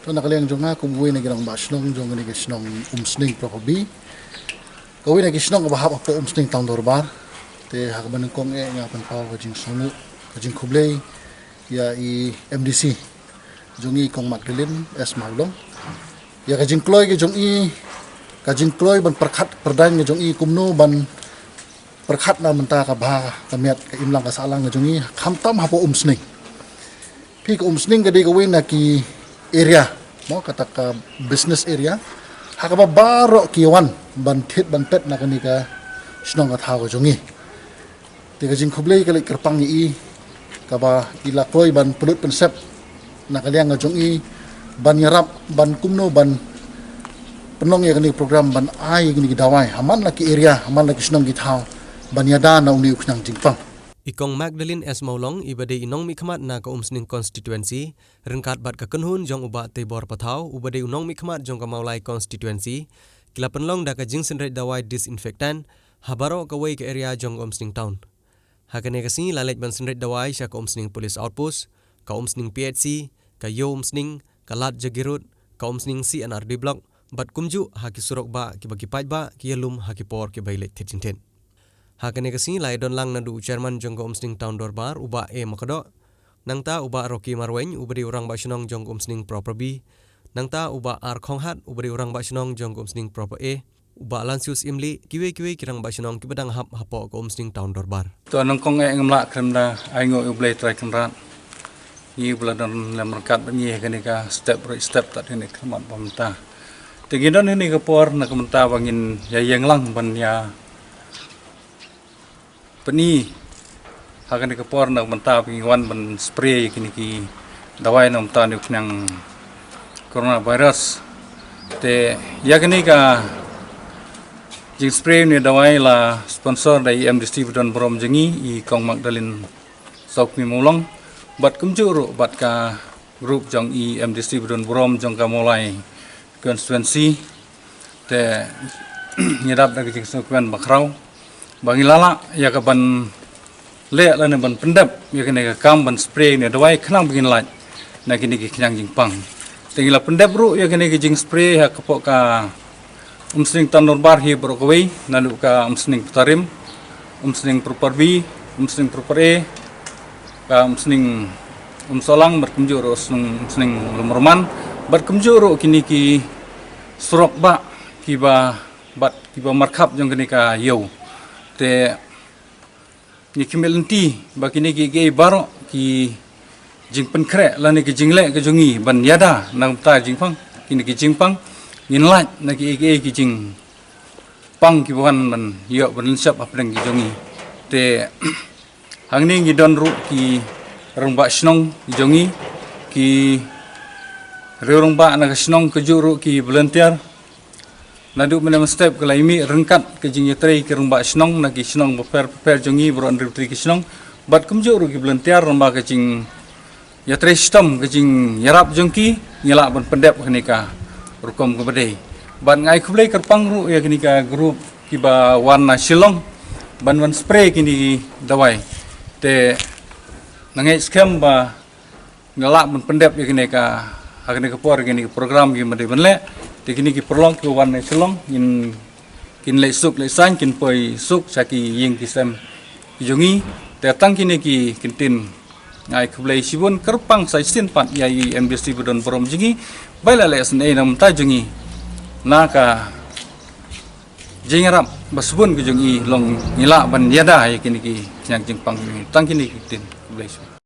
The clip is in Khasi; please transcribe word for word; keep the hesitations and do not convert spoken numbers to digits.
To na ka liang jong nga kum uwei na ki rangbah shnong jong kane ka shnong Umsning Proper B. Kawei na ki shnong kaba hap hapoh Umsning Town Dorbar. Te ha kaba nyngkong eh nga pynpaw ka jingsngewnguh, ka jingkhublei ïa i M D C jong i Kong Magdalene S Mawlong. Ïa ka jingkloi ka jong i, ka jingkloi ban pyrkhat pyrdaiñ ka jong i kumno ban pyrkhat na bynta ka bha ka miat ka imlang ka sahlang ka jong i, khamtam hapoh Umsning. Phi, ka Umsning ka dei kawei na ki area, mo, kata ka business area ha kaba baroh ki wan ban thied ban peit na kane ka shnong ka thaw ka jong i. Te ka jingkhublei ka leit kyrpang ïa i kaba i la kloi ban pynlut pynsep na ka liang ka jong i ban ïarap ban kumno ban pynlong ïa kane ka program ban ai ïa kine ki dawai ha man la ki area, ha man la ki shnong ki thaw ban ïada na une u khñiang jingpang. I Kong Magdalene S Mawlong, iba dei i nongmihkhmat na ka Umsning constituency, ryngkat bad ka kynhun jong u Bah Teibor Pathaw, uba dei u nongmihkhmat jong ka Mawlai constituency, ki la pynlong da ka jingsynreit dawai disinfectant ha baroh kawei ka area jong ka Umsning Town. Ha kane ka sngi la leit ban synreit dawai sha ka Umsning Police Outpost, ka Umsning P H C, ka Ïew Umsning, ka Lad Jagiroad, ka Umsning C and R D Block, bad kumjuh ha ki surok bah kiba ki paidbah ki ïalum ha ki por kiba ïaleit thied jingthied. Ha kane ka sngi la ïadon lang naduh u chairman jong ka Umsning Town Dorbar, u Bah A Makdoh, nangta u Bah Rocky Marwein, uba dei u rangbah shnong jong ka Umsning Proper B, nangta u Bah R Khonghat, uba dei u rangbah shnong jong ka Umsning Proper A, u Bah Lansius Imli, kiwei kiwei ki rangbah shnong kiba dang hap hapoh ka Umsning Town Dorbar. To nyngkong eh ngam lah khlem da ainguh ïa U Blei Trai Kynrad, ngi ba la don lem ryngkat bad ngi ha kane ka step re step tad kane ka khmat ba mynta. Te ngi don ha kane ka por na ka mynta ba ngin ïa ïeng lang ban ïa pyni ha kane ka por na ka mynta ba ngi wan ban spray ïa kine ki dawai na ka mynta une u khñiang coronavirus. Te ïa kane ka jingspray une u dawai la sponsor da i M D C ba don burom jong ngi, i Kong Magdalene Sawkmie Mawlong, bad kumjuh ruh bad ka group jong i M D C ba don burom jong ka Mawlai constituency. Te ngi dap da ka jingsngewkmen bakhraw ba ngi la lah ïa ka ban leh lane ban pyndep ïa kane ka kam ban spray une u dawai khnang ba ngin lait na kine ki khñiang jingpang. Te ngi la pyndep ruh ïa kane ka jingspray ha ka pok ka Umsning Town Dorbar hi baroh kawei, naduh ka Umsning Pyntarim, Umsning Proper B, Umsning Proper A, ka Umsning Umsohlang, bad kumjuh ruh Umsning, Umsning Lumruman, bad kumjuh ruh kine ki surok bah kiba, bad kiba markhap jong kane ka ïew. Te ngi khmih lynti ba kine ki, ki baroh ki jingpynkhreh lane ki jingleh ka jong ngi ban ïada na ka bynta jingpang, kine ki jingpang, ngin lait na ki, ki, ki jingpang kiba wan ban ïoh ban lynshop hapdeng ki jong ngi. Te hangne ngi don ruh ki rangbah shnong ki jong ngi, ki riew rangbah na ka shnong, kumjuh ruh ki volunteer. Naduh mynne mynstep ki la ïa mih ryngkat ka jingïatrei ki rangbah shnong na ki shnong bapher bapher jong ngi baroh hynriew tylli ki shnong, bad kumjuh ruh ki volunteer, lyngba ka jingïatrei shitom, ka jingïarap jong ki, ngi lah ban pyndep kane ka rukom kaba dei. Bad nga ai khublei kyrpang ruh ïa kane ka group kiba wan na Shillong ban wan spray kine ki dawai. Te nga ngeit skhem ba ngi lah ban pyndep ïa kane ka, ha kane ka por, ïa kane ka program kiba dei ban leh. Te kine ki paralok kiba wan na Shillong, ngin, kin leit suk leit saiñ, kin poi suk sha ki ïing ki sem ki jong ngi. Te tang kine ki kyntien, nga ai khublei shibun, kyrpang sa shisien pat ïa i M D C ba don burom jong ngi ba i la leh sngewbha na ka bynta jong ngi, na ka jingïarap ba sbun ka jong i, long ngi lah ban ïada ïa kine ki khñiang jingpang jong ngi. Tang kine ki kyntien, khublei shibun.